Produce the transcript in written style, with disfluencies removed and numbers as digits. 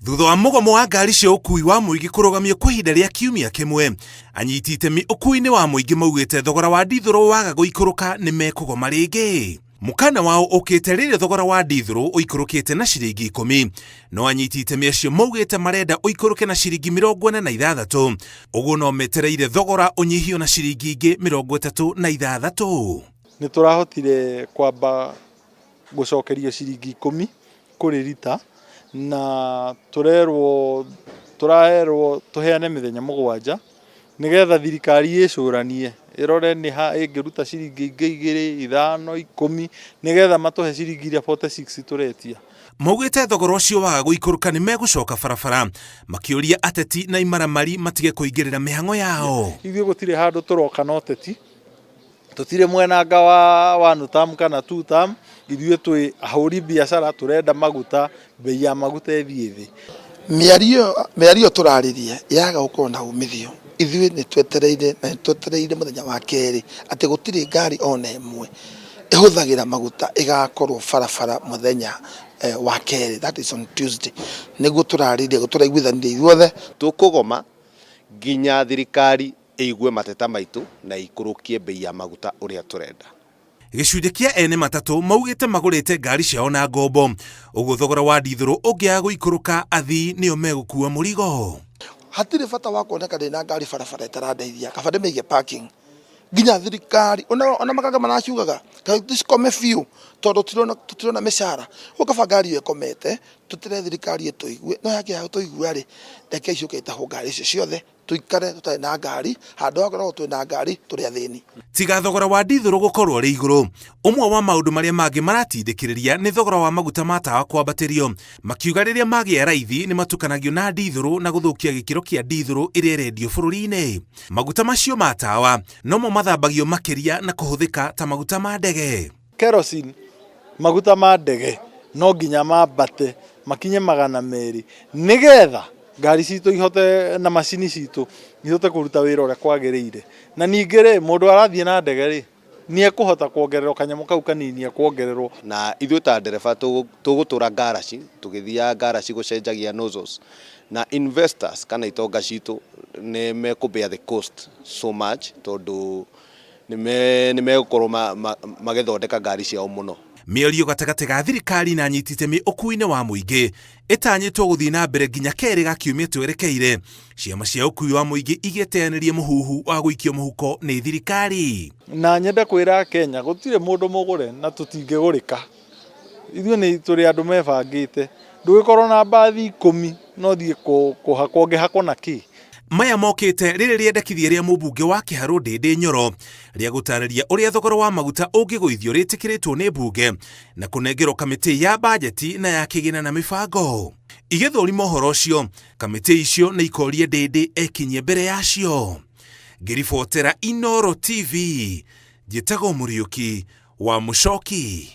Thutha wa mũgomo wa ngari cia ũkui wa mũingĩ kũrũgamio kwa ihinda rĩa kiumia kĩmwe, anyiti itemi ũkui-inĩ wa mũingĩ maugĩte thogora wa ndithũrũ waga gũikũrũka nĩ mekũgoma rĩngĩ. Mũkana wao ũkĩte rĩrĩa thogora wa ndithũrũ ũikũrũkĩte na ciringi 10, no anyiti itemi acio maugĩte marenda ũikũrũke na ciringi 46, ũguo no metereire thogora ũnyihio na ciringi ingĩ 36. Nĩ tũrahotire kwamba gũcokerio ciringi 10 kũrĩ rita, na tũrerwo tũraherwo tũheane mĩthenya 7 nĩgetha thirikari ĩcũranie ĩrore nĩ ha ĩngĩruta ciringi ingĩ 2, 5, 10 nĩgetha matũhe ciringi iria 46 tũretia. Maugĩte thogora ũcio waga gũikũrũka nĩ megũcoka barabara makĩũria ateti na imaramari matige kũingĩrĩra mĩhang'o yao. Ithuĩ gũtirĩ handũ tũroka na ũteti, tũtirĩ mwenanga wa one term kana two term, ithuĩ twĩ ahũri biacara tũrenda maguta, bei ya maguta ĩthiĩ thĩ. Mĩario tũrarĩria yaga gũkorwo na umithio, ithuĩ nĩ twetereire na nĩ twetereire mũthenya wa kerĩ atĩ gũtirĩ ngari ona ĩmwe ĩhũthagĩra maguta ĩgakorwo barabara mũthenya wa kerĩ, that is on Tuesday, nĩguo tũrarĩria tũraiguithanirie ithuothe. Tũkũgoma nginya thirikari ĩigue mateta maitũ na ĩikũrũkie bei ya maguta ũrĩa tũrenda. Gĩcunjĩ kĩa ene matatũ maugĩte magũrĩte ngari ciao na ngombo, ũguo thogora wa ndithũrũ ũngĩaga gũikũrũka athii nĩo megũkua mũrigo. Hatirĩ bata wa kuoneka ndĩ na ngari barabara ĩtarandeithia, kaba ndĩmĩige parking nginya thirikari ona makanga maraciugaga cikome biũ tondũ tũtirona mĩcara, ũguo kaba ngari ĩyo ĩkomete tũtere thirikari ĩtũigue, no yakĩaga gũtũigua rĩ, reke icoke itahwo ngari icio ciothe tuikare tutari na ngari handu ha gukoragwo twina ngari turi athini. Tiga thogora wa ndithũrũ gũkorwo ũrĩ igũrũ, ũmwe wa maũndũ marĩa mangĩ maratindĩkĩrĩria nĩ thogora wa maguta ma tawa kwambatĩrio, makiuga rĩrĩa magĩa raithi nĩ matukanagio na ndithũrũ na gũthũkia gĩkĩro kĩa ndithũrũ ĩrĩa ĩrendio bũrũri-inĩ. Maguta macio ma tawa nomo mathambagio makĩria na kũhũthĩka ta maguta ma ndege. Kerosene, maguta ma ndege no nginya mambate makinye 200 nĩgetha ngari citũ ihote na macini citũ ihote kũruta wĩra ũrĩa kwagĩrĩire. Na ningĩ rĩ, mũndũ arathiĩ na ndege rĩ, nĩ ekũhota kuongererwo kanyamũ kau kanini ekuongererwo. Na ithuĩ ta ndereba tũgũtũra ngaraci, tũgĩthiaga ngaraci gũcenjagia nozzles, na investors kana itonga citũ nĩ mekũ bear the cost so much tondũ nĩ megũkorwo magĩthondeka ngari ciao mũno. Mĩario gatagatĩ ga thirikari na anyiti itemi ũkui-inĩ wa mũingĩ ĩtanyĩtwo gũthiĩ na mbere nginya kerĩ ga kiumia twerekeire, ciama cia ũkui wa mũingĩ igĩteanĩria mũhuhu wa gũikio mũhuko nĩ thirikari. Na nyende kwĩra Akenya gũtirĩ mũndũ mũgũre na tũtingĩgũrĩka. Ithuĩ nĩ tũrĩ andũ mebangĩte. Ndũgĩkorwo na mbathi 10 no ũthiĩ kũhakwo, ũngĩhakwo na kĩ? Maya mokĩte rĩrĩ rĩendekithia rĩa mũmbunge wa Kĩharũ Ndĩndĩ Nyoro rĩa gũtarĩria ũrĩa thogora wa maguta ũngĩgũithio rĩtĩkĩrĩtwo nĩ mbunge na kũnengerwo kamĩtĩ ya bajeti na ya kĩgĩna na mĩbango. Igĩthũrima ũhoro ũcio, kamĩtĩ icio nĩ ikoria Ndĩndĩ ekinyie mbere yacio. Ngĩribotera Inooro TV, njĩtagwo Mũriũki wa Mũcoki.